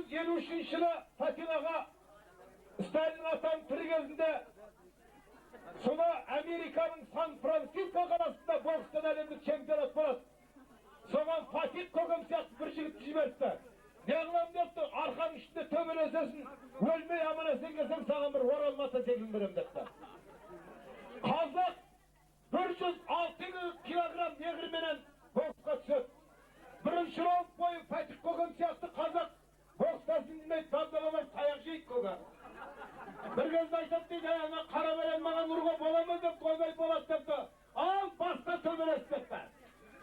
1953 жылы Фатих аға, Сталин атам тірі кезінде, соны Американың Сан-Франциско қаласында бокстан әлемдік чемпионат болады. Соған Фатих көкем сияқты бір жігітті жіберіпті. Не қыламын депті, арқаның ішінде төбелесесің, өлмей аман есен келсең, саған бір Орал мотоциклін беремін депті. Қазақ 106 килограмм негрменен боксқа түседі. Бірінші раунд бойы Фатих көкем сияқты қазақ бокстасын білмейді, дабдабалап таяқ жейді көке. Бір кезде айтады дейді: «Ана қара бәлен маған ұруға бола ма?» – деп. «Қоймай болады», – депті. «Ал баста төбелес», – депті.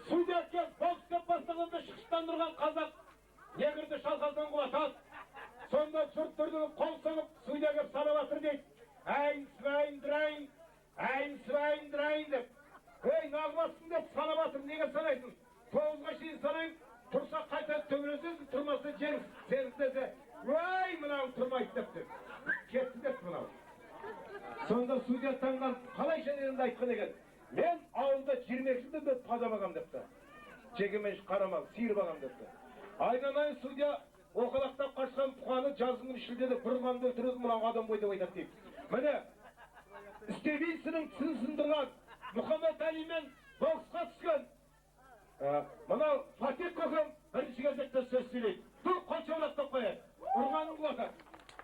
Судья келіп, бокс деп бастағанда, шықшыттандырған қазақ негрді шалқасынан құлатады. Сонда жұрт дүрлігіп, қол соғып, судья келіп санап жатыр дейді: «Ein, zwei, drei, ein, zwei, drei», – деп. «Ей, неғыласың?» – деп санап жатыр. «Неге санайсың? 9-ға шейін санаймын, тұрса, қайта төбелесесің, тұрмаса, жеңіс сенікі», – десе, «Ой, мынау тұрмайды», – депті. «Кетті», – депті мынау. Сонда судья таңғалып, қалайша дегенде, айтқан екен: «Мен ауылда 22 жылдан бері таза бағамын», – депті. «Жекеменшік қара мал, сиыр бағамын», – депті. Айналайын судья, оқалақтап қашқан бұқаны жаздың күні шілдеде бір ұланды өлтіреді, мынау адам ғой деп айтады дейді. Міне, Стивенсонның тісін сындырған Мұхаммед Алимен боксқа түскен мынау Фатих көкем бірінші кезекте сөз сөйлейді. Ду қол шапалақтап қояйық. Ұрғанын құлатады.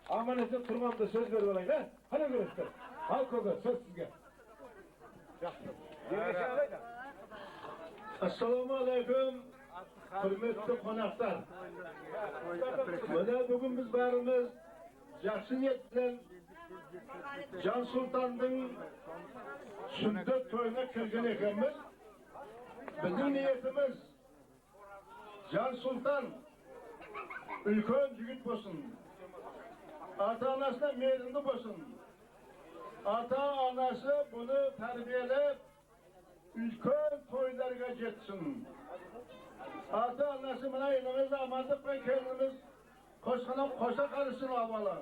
Аман есен тұрғанымда сөз беріп алайын, ә? Қалай көресіздер? Ал, көке, сөз сізге. Ендеше қалайда? Ассалаумағалейкум, құрметті қонақтар. Міне, бүгін біз бәріміз жақсы ниетпен Жан Сұлтанның сүндет тойына келген екенбіз. Біздің ниетіміз: Жан Сұлтан үлкен жігіт болсын, ата анасына мейірімді болсын. Ата анасы бұны тәрбиелеп, үлкен тойларға жетсін. Ата анасы, мына ініміз Амандық пен келініміз қосқанап қоса қарысын абалы.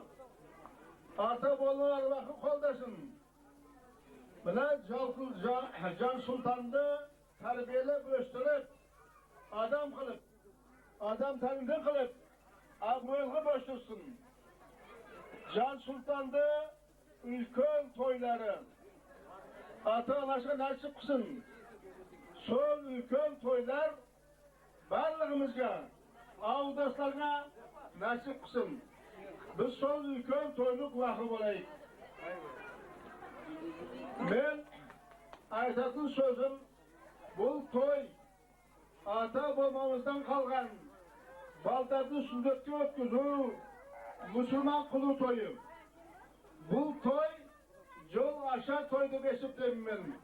Ата болу аруақы қолдасын. Мына Жан Сұлтанды тәрбиелеп өстіріп, адам қылып, адам тәнді қылып, абырой қылып өстірсін. Жан Сұлтанды үлкен тойлары ата анасына нәсіп қылсын. Сол үлкен тойлар барлығымызға, ауылдастарға нәсіп қылсын. Біз сол үлкен тойдың гуахы болайық. Мен айтатын сөзім: бұл той ата бабамыздан қалған балдарды сүндетке өткізу, мұсылман қылу тойы. Бұл той жол ашар той деп есептеймін мен.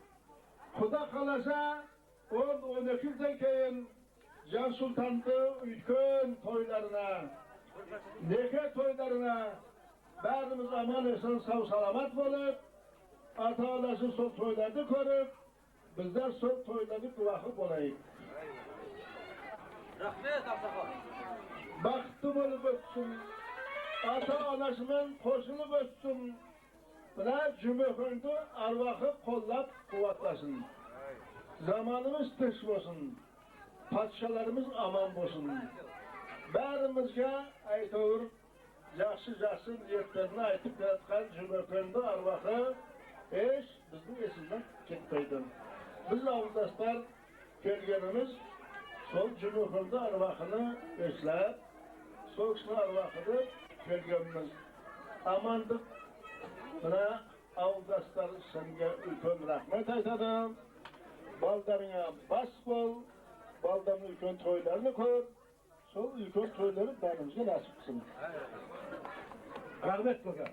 Құда қаласа, 10-12 жылдан кейін Жан Сұлтанды үлкен тойларына, неке тойларына бәріміз аман есен сау саламат болып, ата анасы сол тойларды көріп, біздер сол тойлардың гуахы болайық. Рахмет, ақсақал. Бақытты болып өтсін, ата анасымен қосылып өтсін. Мына Жұмекенді аруақы қолдап қуаттасын. Заманымыз тыныш болсын, патшаларымыз аман болсын. Бәрімізге әйтеуір жақсы жақсы ниеттерін айтып жатқан Жұмекенді аруақы еш біздің есімізден кетпейді. Біз, ауылдастар, келгеніміз сол Жұмекенді аруақыны еслеп, сол кісінің аруақы деп келгенбіз. Амандық, мына ауылдастар сенге үлкен рахмет айтады. Балдарыңа бас бол, балдардың үлкен тойларын көр, сол үлкен тойлары бәрімізге нәсіп қылсын. Рахмет, көке.